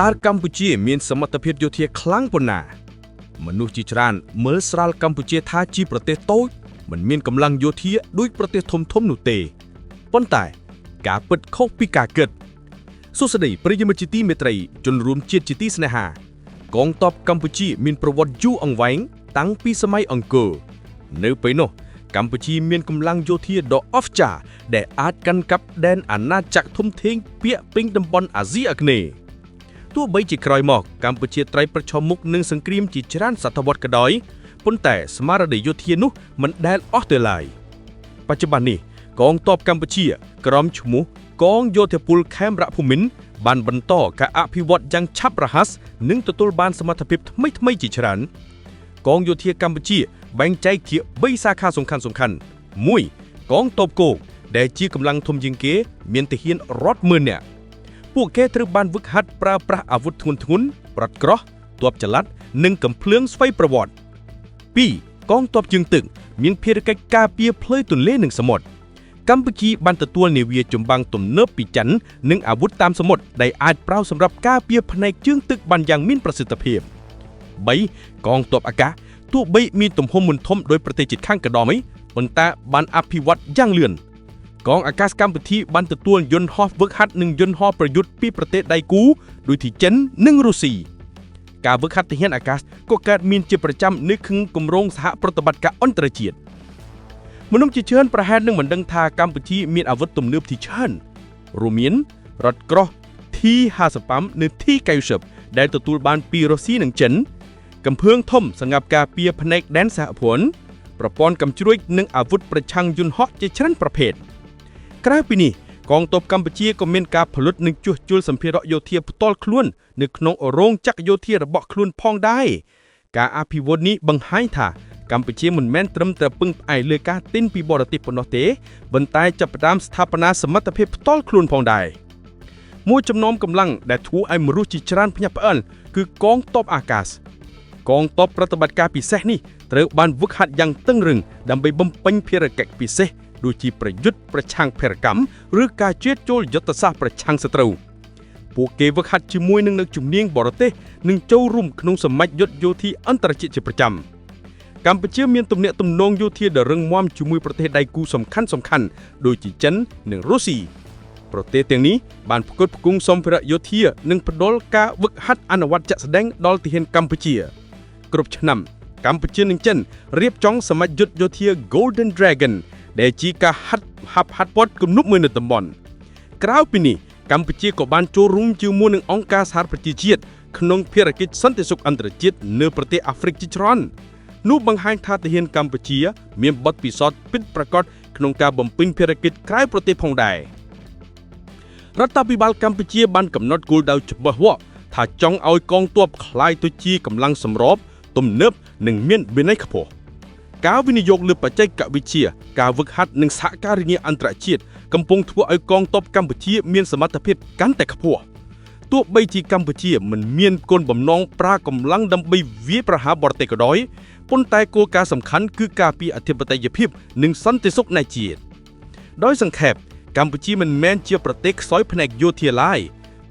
តើកម្ពុជាមានសមត្ថភាពយោធាខ្លាំងប៉ុណ្ណា មនុស្សជាច្រើនមើលស្រាលកម្ពុជាថាជាប្រទេសតូចមិនមានកម្លាំងយោធាដូចប្រទេសធំៗនោះទេប៉ុន្តែការពិតខុសពីការគិតសួស្តីប្រិយមិត្តជាទីមេត្រីជនរួមជាតិជាទីស្នេហា កងទ័ពកម្ពុជាមានប្រវត្តិយូរអង្វែងតាំងពីសម័យអង្គរនៅពេលនោះកម្ពុជាមានកម្លាំងយោធាដ៏អស្ចារ្យដែលអាចកាន់កាប់ដែនអាណាចក្រធំធេងពាក្យពេញតំបន់អាស៊ីអាគ្នេយ៍ ទោះបីជាក្រោយមកកម្ពុជាត្រូវប្រឈមមុខនឹងសង្គ្រាមជាច្រើនសតវត្សក៏ដោយប៉ុន្តែស្មារតីយោធានោះមិនដែលអស់ទៅឡើយបច្ចុប្បន្ននេះកងទ័ពកម្ពុជា ក្រោមឈ្មោះកងយោធពលខេមរៈភូមិន្ទបានបន្តការអភិវឌ្ឍយ៉ាងឆាប់រហ័សនិងទទួលបានសមត្ថភាពថ្មីៗជាច្រើន កងយោធាកម្ពុជាបែងចែកជា3សាខាសំខាន់សំខាន់1កងទ័ពគោកដែលជាកម្លាំងធំជាងគេមានទាហានរាប់ម៉ឺននាក់ ពួកគេត្រូវបានវឹកហាត់ប្រើប្រាស់អាវុធធ្ងន់ធ្ងរប្រត់ក្រោះទ័ពចល័តនិងកំភ្លើងស្វ័យប្រវត្តិ2កងទ័ពជើងទឹកមានភារកិច្ចការពារផ្លូវទន្លេនិងសមុទ្រកម្ពុជាបានទទួលនាវាចម្បាំងទំនើបពីចិននិងអាវុធតាមសមុទ្រដែលអាចប្រើសម្រាប់ការពារផ្នែកជើងទឹកបានយ៉ាងមានប្រសិទ្ធភាព3កងទ័ពអាកាសទោះបីមានទំហំមិនធំដោយប្រទេសជិតខាងក៏ដោយប៉ុន្តែបានអភិវឌ្ឍយ៉ាងលឿន កងអាកាសកម្ពុជាបានទទួលយន្តហោះវឹកហាត់និងយន្តហោះប្រយុទ្ធពីប្រទេសដៃគូដូចជាចិននិងរុស្ស៊ីការវឹកហាត់ទាហានអាកាសក៏កើតមានជាប្រចាំនៅក្នុងគម្រោងសហប្រតិបត្តិការអន្តរជាតិមនុស្សជាច្រើនប្រហែលនឹងមិនដឹងថាកម្ពុជាមានអាវុធទំនើបជាច្រើនរួមមានរថក្រោះ T55 និង T90 ដែលទទួលបានពីរុស្ស៊ីនិងចិនកំភឿងធំសម្រាប់ការពារផ្នែកដែនសហព័ន្ធប្រព័ន្ធកំជ្រួចនិងអាវុធប្រឆាំងយន្តហោះជាច្រើនប្រភេទ ក្រៅពីនេះកងទ័ពកម្ពុជាក៏មានការផលិតនិងជួសជុលសម្ភារៈយោធាផ្ទាល់ខ្លួននៅក្នុងរោងចក្រយោធារបស់ខ្លួនផងដែរការអភិវឌ្ឍនេះបង្ហាញថាកម្ពុជាមិនមែនត្រឹមតែពឹងផ្អែកលើការទិញពីបរទេសប៉ុណ្ណោះទេប៉ុន្តែចាប់ផ្ដើមស្ថាបនាសមត្ថភាពផ្ទាល់ខ្លួនផងដែរមួយចំណោមកម្លាំងដែលធ្វើឲ្យមនុស្សជាច្រើនភ្ញាក់ផ្អើលគឺកងទ័ពអាកាស កងទ័ពប្រតិបត្តិការពិសេសនេះត្រូវបានវឹកហាត់យ៉ាងតឹងរឹងដើម្បីបំពេញភារកិច្ចពិសេសដូចជាប្រយុទ្ធប្រឆាំងភេរកម្មឬការជាតិចូលយុទ្ធសាស្ត្រប្រឆាំងសត្រូវពួកគេវឹកហាត់ជាមួយនឹងអ្នកជំនាញបរទេសនិងចូលរួមក្នុងសមាជយុទ្ធយោធាអន្តរជាតិជាប្រចាំកម្ពុជាមានទំនាក់ទំនងយោធាដ៏រឹងមាំជាមួយប្រទេសដៃគូសំខាន់សំខាន់ៗដូចជាចិននិងរុស្ស៊ីប្រទេសទាំងនេះបានផ្គត់ផ្គង់សម្ភារៈយោធានិងផ្ដល់ការវឹកហាត់អនុវត្តជាក់ស្ដែងដល់ទាហានកម្ពុជា គ្រប់ឆ្នាំកម្ពុជានិងចិនរៀបចំសមាជយុទ្ធយោធា Golden Dragon ដែលជាការហាត់ហាប់ហាត់ពត់គំនុបមួយនៅតំបន់ក្រៅពីនេះកម្ពុជាក៏បានចូលរួមជាមួយនឹងអង្គការសហប្រជាជាតិក្នុងភារកិច្ចសន្តិសុខអន្តរជាតិនៅប្រទេសអាហ្វ្រិកជាច្រើននោះបង្ហាញថាទាហានកម្ពុជា មានបទពិសោធន៍ពិតប្រាកដក្នុងការបំពេញភារកិច្ចក្រៅប្រទេសផងដែររដ្ឋាភិបាលកម្ពុជាបានកំណត់គោលដៅច្បាស់លាស់ថាចង់ឲ្យកងទ័ពក្លាយទៅជាកម្លាំងសម្រប ទំនើបនិងមានវិន័យខ្ពស់ការវិនិយោគលើបច្ចេកវិទ្យាការវឹកហាត់និងសហការីអន្តរជាតិកំពុងធ្វើឲ្យកងទ័ពកម្ពុជាមានសមត្ថភាពកាន់តែខ្ពស់ទោះបីជាកម្ពុជាមិនមានគោលបំណងប្រើកម្លាំងដើម្បីវាយប្រហារបរទេសក៏ដោយប៉ុន្តែគោលការណ៍សំខាន់គឺការពារអធិបតេយ្យភាពនិងសន្តិសុខនៃជាតិដោយសង្ខេបកម្ពុជាមិនមែនជាប្រទេសខ្សោយផ្នែកយោធាឡើយ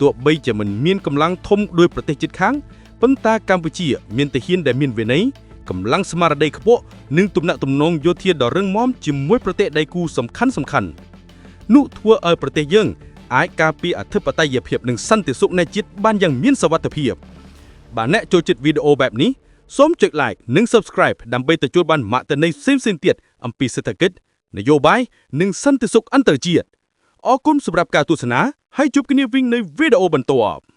ទោះបីជាមិនមានកម្លាំងធំដូចប្រទេសជិតខាង ប៉ុន្តែកម្ពុជាមានទាហានដែលមានវិន័យកម្លាំងស្មារតីខ្ពស់និងទំនាក់ទំនងយោធាដ៏រឹងមាំជាមួយប្រទេសដៃគូសំខាន់សំខាន់នោះធ្វើឲ្យប្រទេសយើងអាចការពារអធិបតេយ្យភាពនិងសន្តិសុខនៃជាតិបានយ៉ាងមានសុវត្ថិភាពបាទអ្នកចូលចិត្តវីដេអូបែបនេះសូមចុច like និង Subscribe ដើម្បីទទួលបានមត្តន័យផ្សេងៗទៀតអំពីសេដ្ឋកិច្ចនយោបាយនិងសន្តិសុខអន្តរជាតិអរគុណសម្រាប់ការទស្សនាហើយជួបគ្នាវិញនៅវីដេអូបន្ទាប់។